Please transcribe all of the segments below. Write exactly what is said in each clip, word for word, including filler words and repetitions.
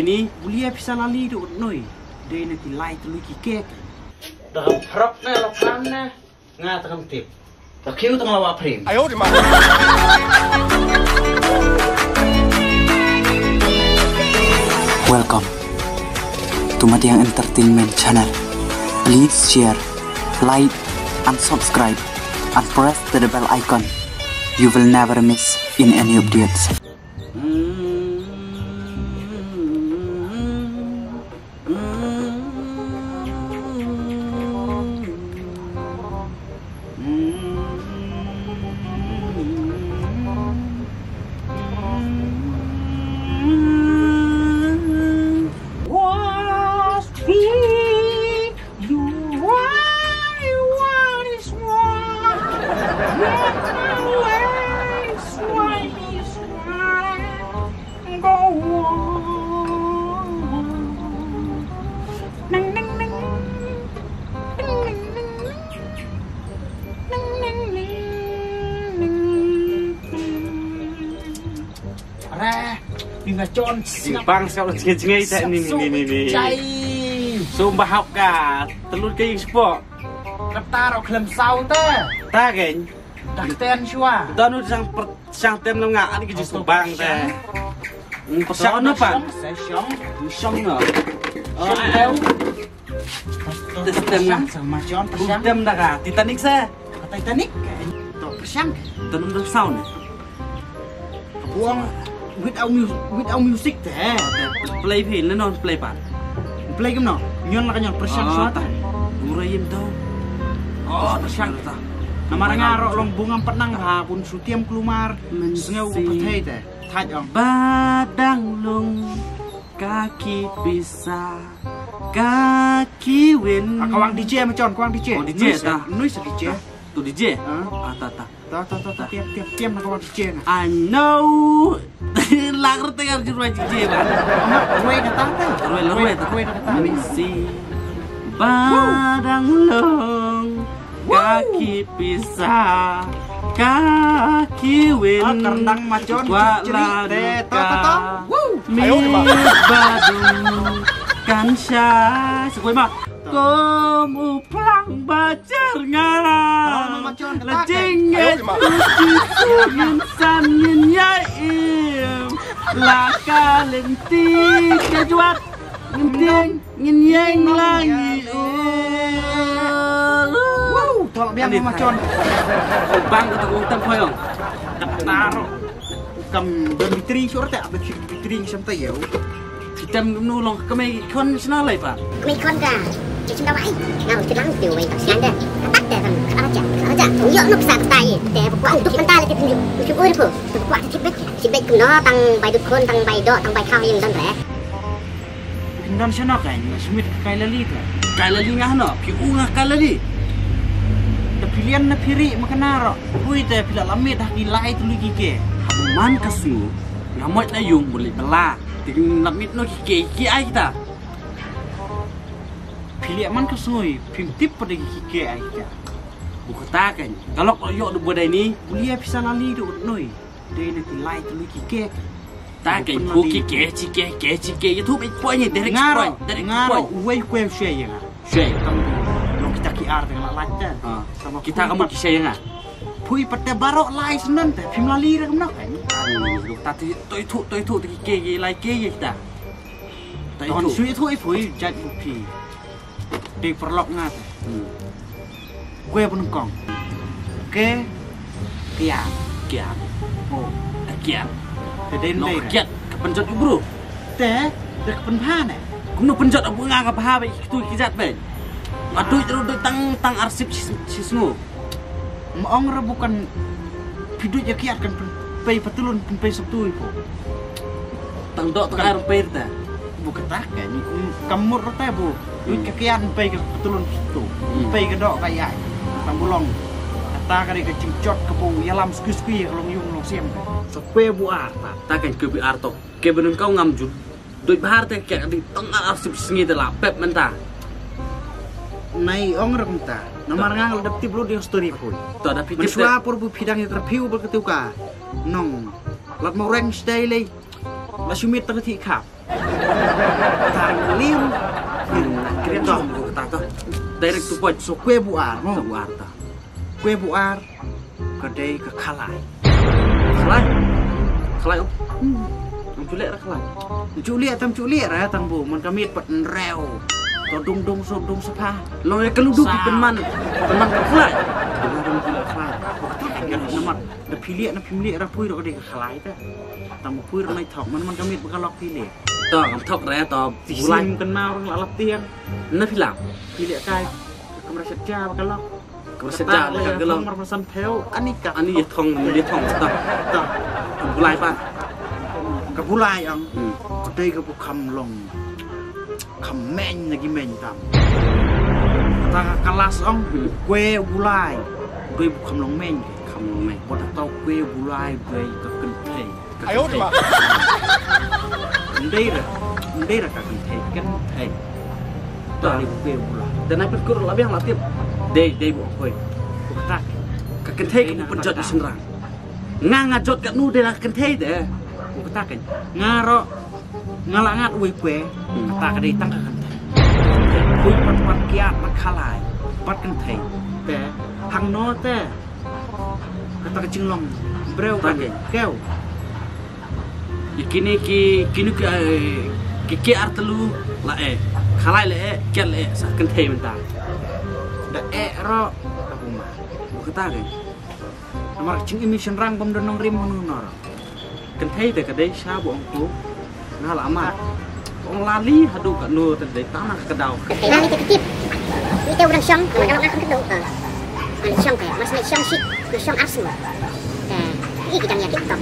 Ini bulia pisa lali tu noi. Dei na ki lai telu ki kek. Dalam prak na la pram na. Nga takam tip. Takiu tang lawa prim. Welcome to Madiang Entertainment Channel. Please share, like, and subscribe, and press the bell icon. You will never miss in any updates. Are, ni na chon. Bang sa ulah jngai jngai ta ni ni ni ni. Sum bahok ka telut ka ing spok. Kata ro klem sau ta. Ta gen. Dak ten shwa. Donu sang per sang tem nga ani ki jisum bang ta. Persang na pan. Song. Song na. Song. Tem na. Sama chon persang. Tem na ka Titanic sa. Titanic. To persang. Tenum dong sound. Buang without music, without music te. Play phi, no, no, play pan. Play kem no. Nyon la ka nyon persang suat. Murayim tau. Oh, persang ta. Namar nga ro long bungam petnang ha pun sutiam klumar. Sngeu u pethei te. Thaj ong. Badang long kaki pisa kaki win. Ah, kawang D J ma chon, kawang D J. Oh, D J ta. Nui sa D J. Tu D J. Ah, ta ta. Ta ta ta ta tiap tiap tiap na kawang D J na. I know. Lang rete kan jurwa D J ba. Roi kata ta. Roi roi ta. Roi kata. Misi. Badang long. Kaki pisa, kaki win. Ah, kardang ma chon, wa chiri, la te, to, to, to. Woo. Mi badum kan sha. Sekoi ma. Kom u plang bajar nga. Oh, ma chon, la jing et. Ngin san ngin ya im. La ka lenti ka juat. Ngin ting. Ngin ïeng lang i. Wow, tolak biang ma chon. Bang ka tong tam khoyong. Kat naro. Kam don bitri sure te, abit bitri ngi sam ta yau. Kitam nu long ka mai khon sna lai pa. Mai khon ka. Ci chim da wai. Ngam ti lang ti wai. Sian da. Apat da kam. Aja, aja. Yo nuk sa ta ye. Te ba kwang tuk menta le ti pin. Ki oi po. Te ba kwang ti bek. Ti bek no tang bai duk khon, tang bai do, tang bai khaw ïeng don re. Phin don shano ka, nga sumit ka kai lali ka. Kai lali nga hano, phi u nga kai lali. Te phi lian na phi ri ma ka naro. Pui te phi la lamit ha ki lai tylli ki ke. Haba man ka sngu, nga mot na yung buli bala. Te kin lamit no ki ke ki ai kita. Phi lian man ka sngu, phim tip pada ki ke ai kita. Bu kata kan, ka lok yok du bodai ni. Bulia pisa lali du noi. Dei na ki lai tylli ki ke. Ta ke phu ki ke, chi ke, ke chi ke. Ïa thu beit poi ni, direct poi, direct poi. Uwei kwe shwe ïa nga. Shwe. Tang long kita ki ar teng la lait ta. Kita ka mut ki shwe ïa nga. Phui pat te baroh lai snen te phim lali ra kumno kan. Ta ti toi thu, toi thu ki ke, ki lai ke ïa kita. Ton shu ïathuh i phui jait u phi. Dei paralok nga te. Kwe bun kong. Ke kiat. Kiat. Oh. Ka kiat. Te dei dei. Kiat ka pynjot u bru. Te de ka pynbha ne. Kumno pynjot abu nga ka bha ba ki tu ki jat ba. Nga duh ruh duh tang tang arsip shi sngu. Ma ong ra bukan phi duh ïa kiat kan pyn pei patulun pyn pei sabtu i po. Tang doh tang ar pei ta. Bu kata ka ni kam mut rata bu. Duh ka kiat pei ka patulun sabtu. Pei ka doh ka ïa. Tang bulong. Kata ka ri ka jingjot ka bu ïalam skui skui ka long yung long siam. Sa kwe bu ar ta. Ta kan kwe bu ar to. Ke benun kau ngam jut. Duh bha te ka ding tang arsip sngi te la pep mynta. Nai ong ra kumta. Namar nga la dap tip lut ïa story phui. To da phi tip. Shwa por bu phi dang ïa interview ba ka tu ka. Nong. Lat mo reng stay lei. La shumit ta ka thi khap. Tang lim. Kren to, kata to. Direct to point. So kwe bu ar, no? Kwe bu ar to. Kwe bu ar. Ka dei ka khalai. Khalai. Khalai, oh. Hmm. Tam chu leh ra khalai. Chu leh, tam chu leh ra tang bu. Man ka miet pat nrew. To dung dung sup dung sapha. Lo ya ka lu du ki pynman. Pynman ka khalai. Pynman ka khalai. Namar da phi leh, na phim leh ra pui ro ka dei ka khalai te. Tang bu pui ro nai thok. Man man ka miet ba ka lok phi leh. To, kam thok ra to. Ti bulai. Sim kan mau rong la lap tiang. Na phi lam. Phi leh kai. Kamra shet ja ba ka lok. Kamra shet ja ba ka lok. Mar mar san pheu. Ani ka. Ani ya thong, ani ya thong. To. To. Bulai pa. Ka bulai ang. Hmm. Ka dei ka bu kham long. Kham meng na ki meng tam. Kata ka kalas ong, hmm, kwe u bulai. Dei bu kham long meng. Kham long meng. Bad kata kwe u bulai dei ka kynthei. Ka kynthei. Ndei ra, ndei ra ka kynthei, kynthei. Ta dei kwe u bulai. Da nai pynkur la biang la tip. Dei, dei bu kwe. Kata. Ka kynthei ka bu pynjot ïa shynrang. Nga nga jot katno dei la ka kynthei te. Kata kan. Nga ro. Nga la ngat uwei kwe, hmm, kata ka dei tang ka kynthei. Kwe pat pat kiad na khalai, pat kynthei. Te, hangno te. Kata ka jinglong breu ka dei. Kew. Ïa kine ki, kine ki, eh, ki, ki ar tyllu la eh. Khalai la eh, kiad la eh, sa kynthei mynta. Da eh ro, ka buma. Kata ka. Namar ka jingim shynrang bym don nongrim hangno hangno. Kynthei te ka dei sha ba ong tu nga la amat. Ong la li haduh katno te dei tang na ka daw. Kynthei na ni te tip. Ni te u dang shong, u dang shong te. Mas ni shong shit, ni shong asmo. Te i ki dang ïa TikTok.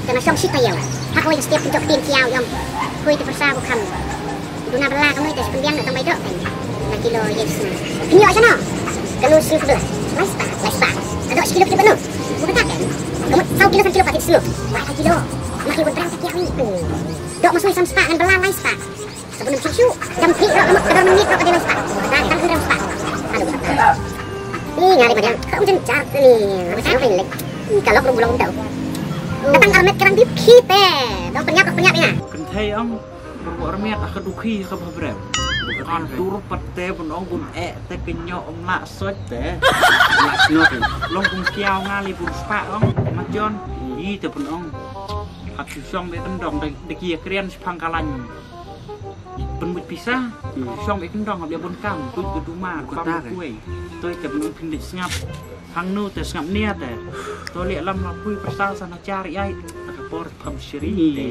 Te na shong shit ta ïa. Hak hoi step TikTok tin kiaw ïa. Hoi te persa bu kham. Duna bela ka mui te shi pynbiang da tang bai dok kan. Na kilo yes na. Pynïoh shano. Ka lu shi kilo. Lai spah, lai spah. Ka dok shi kilo kilo no. Bukan tak kan. Kamu saw kilo san kilo pakai sulu. Lai kilo. Maki bukan berang tak kira ni. Dok masuk san spah ngan bela lai spah. Sebelum cucu. Jam ti rok kamu kedar menit rok ada lai spah. Dah tang kedar spah. Aduh. Ih, ngari macam. Kau macam jar ni. Macam apa ni? Ih, kalau belum belum tahu. Datang armet kerang di kite. Dok penyap, penyap ya. Kynthei ong. Bor bor miat ha ka dukhi ha ka bhabrem. Ka dur pat te bun ong bun eh te kynñoh ym lah sot te. Ym lah sot te. Long bun kiaw nga li bun spah ong ma jon. Yi te bun ong. Hap shu shong be kyndong da da ki krian shipang ka lain. Pynmut pisa. Shu shong be kyndong hap le bun kam tuj ka duma ka bam kuai. Toi te bun ong phin dei sngap. Hangno te sngap nia te. To leh lam la pui pyrsa san hajar ïai. Ta ka por pham shiri te.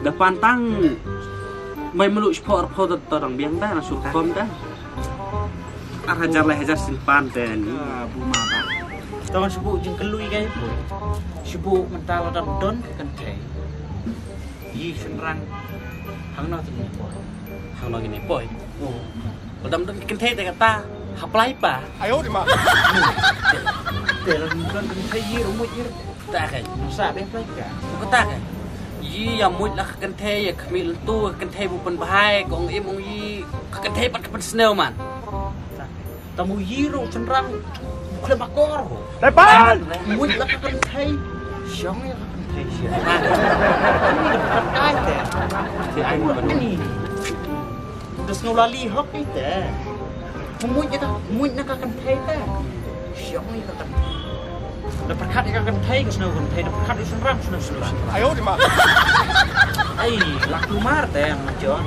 Da pan tang mai melu shipor pho to dang biang da na sur kom da. Ar hajar lai hajar sin pan te ni. Ah, bu ma ba. To ngan shu bu jingkylli kai bu. Shu bu mynta la dang don ka kynthei. Yi shynrang. Hangno te ni poi. Hangno te ni poi. Oh. Ba dang don ka kynthei te kata. Hap lai pa. Ayo di ma. Te la don ka kynthei yi ruh mut yi. Ta kai. Nusah deh plai ka. Kata kai. Yi ïa mut la ka kynthei ïa khmih lyntu ka kynthei bu pynbha ka ong im ong yi ka kynthei pat ka pynsniew man. Ta mu yi ruh shynrang bu khlem akor. Dai pan. Mut la ka kynthei. Shong ïa ka kynthei shi. Ni ka kai te. Te ai mut ni. Da sngewlali hok ite. Muid ïa ka, muid na ka kynthei te. Shong ïa ka kynthei. Da pyrkhat ïa ka kynthei ka sngew kynthei, da pyrkhat ïa u shynrang sngew sngew shynrang. Ayo di ma. Ai, lak lumar te ma jon.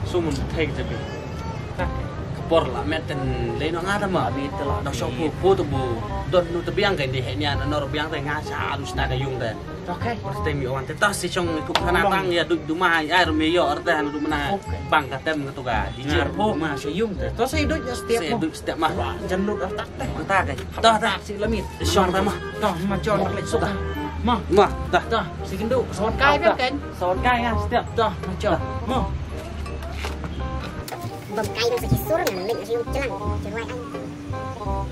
Sum kynthei ka jabi. Ka por la met ten lei no nga ta ma. Abi te la da shong pu pu tu bu. Don nu te biang ka indi he nia na nor biang te nga sa du sta ka yung te. Okay. Por te mi wan te ta si chong tu khana tang ïa du du ma ai ro mi ïo ar te han du mana. Okay. Bang ka tem tu ka. Di jer po ma sa yung te. To sa du step mo. Sa du step ma. Jan lut ar tak te. Ta ke. Ta ta si lamit. Shong ta ma. Ta ma chon tak lek suk. Ma. Ma ta. Ta si kindu. Son kai ben ken. Son kai nga step. Ta ma chon. Mo. Bom kai ben sa ki sur ngan lek sa yung chelang. Chelang ai. Oh,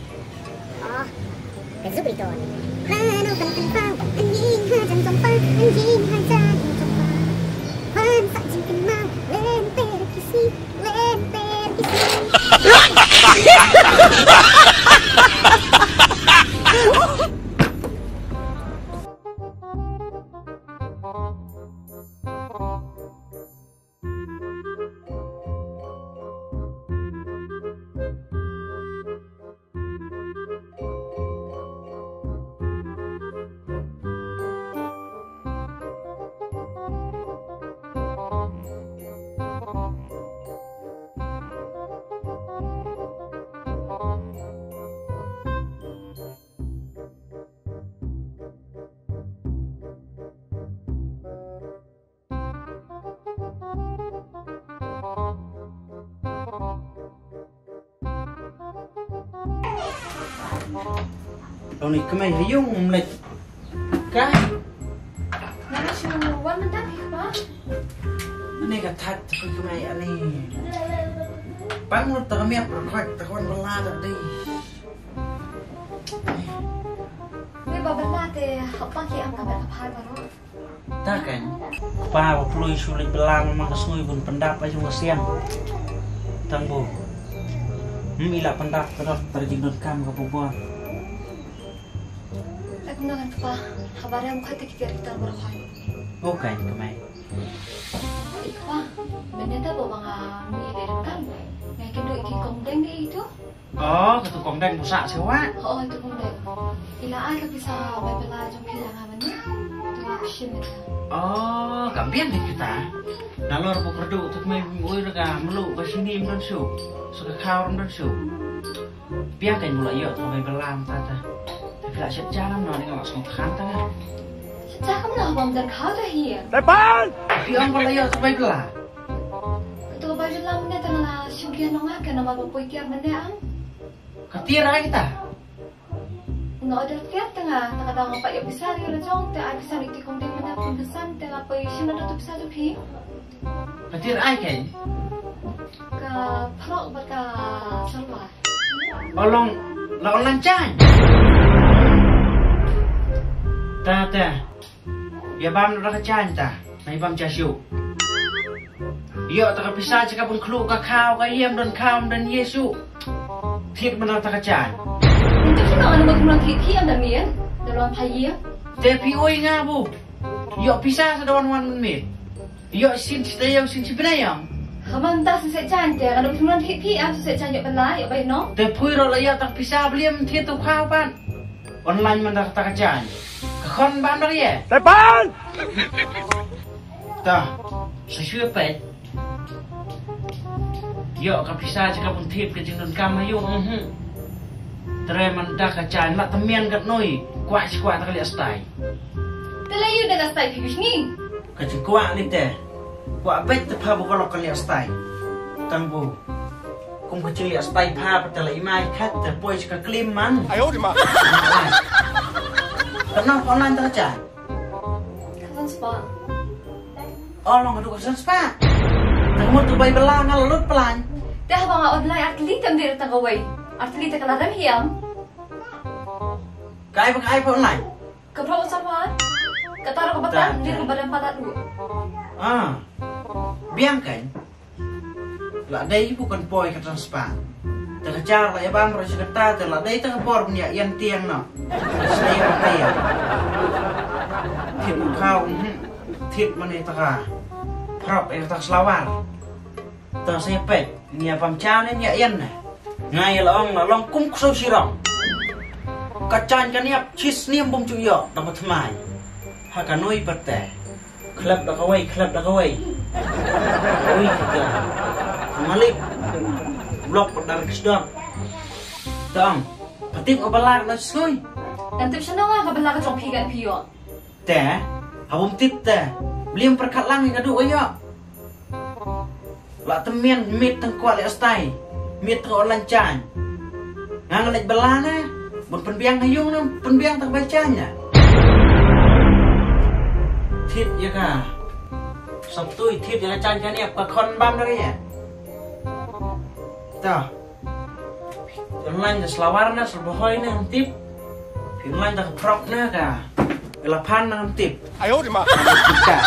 ka zuk ri ton. Hano kan kan pau, an ying ha jan jong pa, an ying ha jan jong pa. Wan sa jing kan mau, len per kisi, len per kisi. Tang ni kmai ha ïung mlek. Kai. Nga shu wan mynta phi kpa. Mane ka that phi kmai ani. Pang lut ta ka miak rkhot ta ka wan bala ta dei. Ni ba bala te hap pang ki am ka ba ka phai baroh. Ta kan. Kpa ba plui shu leit bala ma ka sngi bun pyndap ai jong ka siang. Tang bu. Hmm, ila pyndap ka dot ta jingdonkam ka bubor. Ek na kan kpa. Habar yang khat ki tiar kita berkhoi. Oh kan kmai. Kpa. Benda ta ba nga mi le kan. Ngai kendo iki kong deng itu. Oh, katu kong deng busak sewa. Oh, itu kong deng. Ila ai ka pisa bai bala jong phi la nga mane. Tu action. Oh, ka biang di kita. Nalor bu kerdu tu mai oi ka melu ba sini mdon su. Suka kau mdon su. Biang kan mula yo tu bai bala mta ta. Tapi la siap jalan no ni ngala song khan ta. Siap jalan no bang dan kau dah hi. Tepan. Biang bala yo tu bai bala. Katu ka bai jylla mynne tang la shu biang nong ka namar ba poi tiar mynne am. Ka tiar ai kita. Nga order tiar tang nga ta ka dang pat ïa pisa ri la jong te ai pisa ri ti kong ding mynne pun kesan te nga poi shu na tu pisa tu phi. Ka tiar ai kan. Ka phrok bad ka salwar. Olong la online chan. Ta ta. Ïa bam da ka chan ta. Nai bam cha shu. Ïoh ta ka pisa cha ka bun khlu ka khaw ka ïem don khaw don Yesu. Thit mana ta ka chan. Ntu shu na wan ma kumang thit hi am da mien. Da lon pha ïem. Te phi oi nga bu. Ïoh pisa sa da wan wan mit. Ïoh sin chi te ïoh sin chi bnai ïam. Haman ta sa se chan te ka dok kumang thit hi am sa se chan ïoh bala ïoh bai no. Te phui ro la ïoh ta ka pisa bliam thit tu khaw pan. Online man da ta ka jan. Ka khon ban da ye. Tepan. Ta. Sa shu pe. Yo ka pisa cha ka pun thip ka jingdon kam ayu. Mhm. Tre man da ka jan la temian kat noi. Kwah si kwah ta ka liak stai. Te la yu da la stai phi bishni. Ka jingkwah ni te. Kwah pet te pha bu ka lok ka liak stai. Tang bu. Kum ka chili astai pha pa tala imai khat te poi ka klim man. Ayo di ma. Kana online ta cha. Ka san spa. Oh long ka du ka san spa. Tang mut tu bai bala nga lut plan. Te haba nga online artli tem dir ta ka wei. Artli ta ka la rem hiam. Kai ba kai pa online. Ka pro sa pa. Ka taro ka bata dir ka badan pala du. Ah. Biang kan. La dei bu kan poi ka transfer. Ta ka jar la ïa bam ro shi kata ta la dei ta ka bor bniah ïan tiang no. Sdei ka tiang. Thit ma khau, mhm. Thit mane ta ka. Prop ïa ta ka slawar. Ta sa ïa peit, nia pam cha ne nia ïan ne. Ngai la ong la long kum kso shirong. Ka chan ka niap chis niam bum chu ïoh ta ma thmai. Ha ka nui pat te. Khlep da kawei, khlep da kawei. Ui, kita. Malik. Blok pada Rexdor. Tong. Patip ka balar na sui. Kan tip shnong ka balar ka jong phi kan phi ïoh. Te, ha bum tip te. Blim perkat lang ka du ïoh. La temian mit tang kwah le astai. Mit tang online chan. Nga nga lek bala na. Bun penbiang ha yung na, penbiang tang bai chan na. Thit ya ka. Sabtui thit ya ka chan chan ya ka khon bam da ya. Ta. Online da slawar na, slabahoi na, tip. Online da ka prok na ka. Ila pan na tip. Ayo di ma. Ka.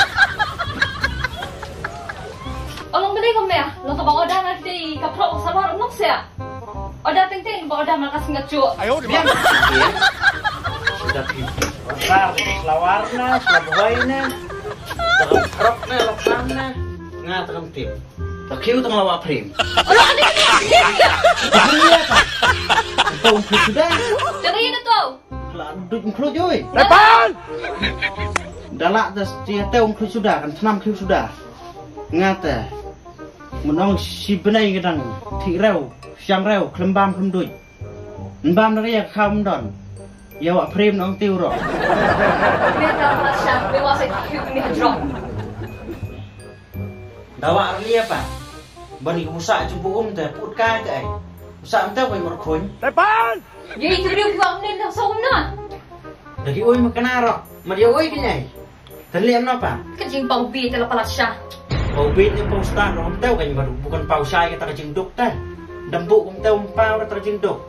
Olong beli ko meh, lo ka ba order na ti ka prok sa bar nok sia. Order ting ting ba order ma ka singa chu. Ayo di ma. Sudah pi. Order slawar na, slabahoi na. Da ka prok na, lo pan na. Nga ta kam tip. Ta kiu tang lawa prim. Ayo di ma. Tong sudah. Jangan ini tu. La dut mkhluj oi. Tepan! Da la da stia te mkhluj suda kan tnam khiu suda. Nga te. Mynong shi bnai ka dang thi rew, shang rew, khlem bam khlem duj. Nbam da ya kham don. Ya wa prim nong tiu ro. Beta ma sha, be wa sa khiu ni drop. Da wa arlia pa. Bani ka busa chu bu um te put kai te ai. Sa em teu kai mor khun. Tepan! Ye itu dia buang nen dah sawm na. Dari oi makna ro. Madia oi kinyai. Terliam napa? Kajing pau bit la palat sha. Pau bit ni pau star ro em teu kai baru bukan pau shai kata kajing duk teh. Dembu em teu pau kata kajing duk.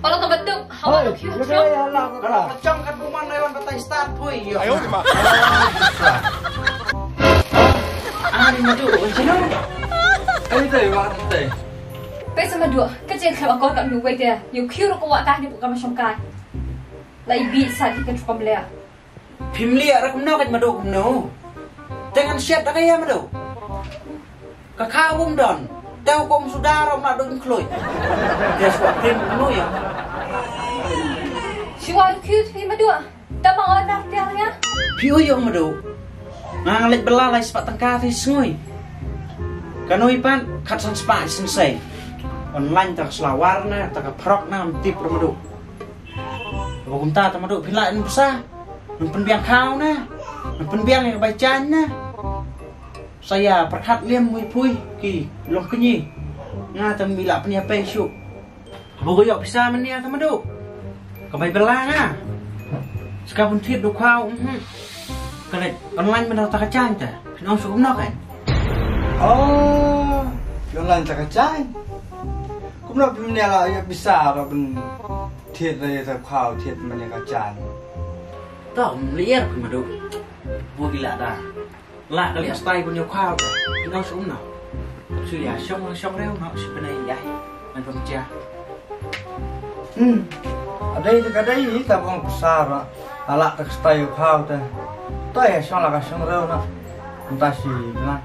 Kalau tak betul, hawa duk hiu. Kalau kacang kat buman lewan batai start pui yo. Ayo di ma. Ari madu, sino. Ayo teh, wah teh. Pesa madu, kacang kalau kau tak nunggu dia. Yo kiu ro kau wak tah ni bukan macam kai. Lai bit sa kita cukup belia. Phim liah ra kumno kat madu kumno. Te ngan shet da ka ïa madu. Ka kha um don. Te hukum suda rom la dun khluit. Te swa phim kumno ïa. Siwa du cute phi madu. Ta ma on dak tiar ïa. Phi u ïong madu. Nga nga leit bela lai spah tangka phi sngui. Kanui pan khat san spah sensei. Online ta ka slawar na ta ka phrok na mtip ra madu. Ba kumta ta madu phi la in psa. Nang pynbiang khaw na. Nang pynbiang ïa ka bai chan na. Sa ïa pyrkhat liam mui pui ki long kñi. Nga ta mi la pynïa pei shu. Ba ko ïoh pisa mania ta madu. Ka bai bela nga. Ska pun thied du khaw mhm. Ka leit online mynta ta ka chan ta. Phi nong shu kumno kan. Oh, phi online ta ka chan. Kumno phi mania la ïoh pisa ba pun thied da ïa ta khaw thied mania ka chan. To, mlier phi madu. Bu ila da. La ka liah stai bun ïa khaw. Nau sum nau. Su ïa shong la shong reu nau su pynai ïa. Man pam cha. Hmm. Adai ka dai ta bong pisa ra. Ala ta stai ïa khaw ta. Ta ïa shong la ka shong reu nau. Nta si na.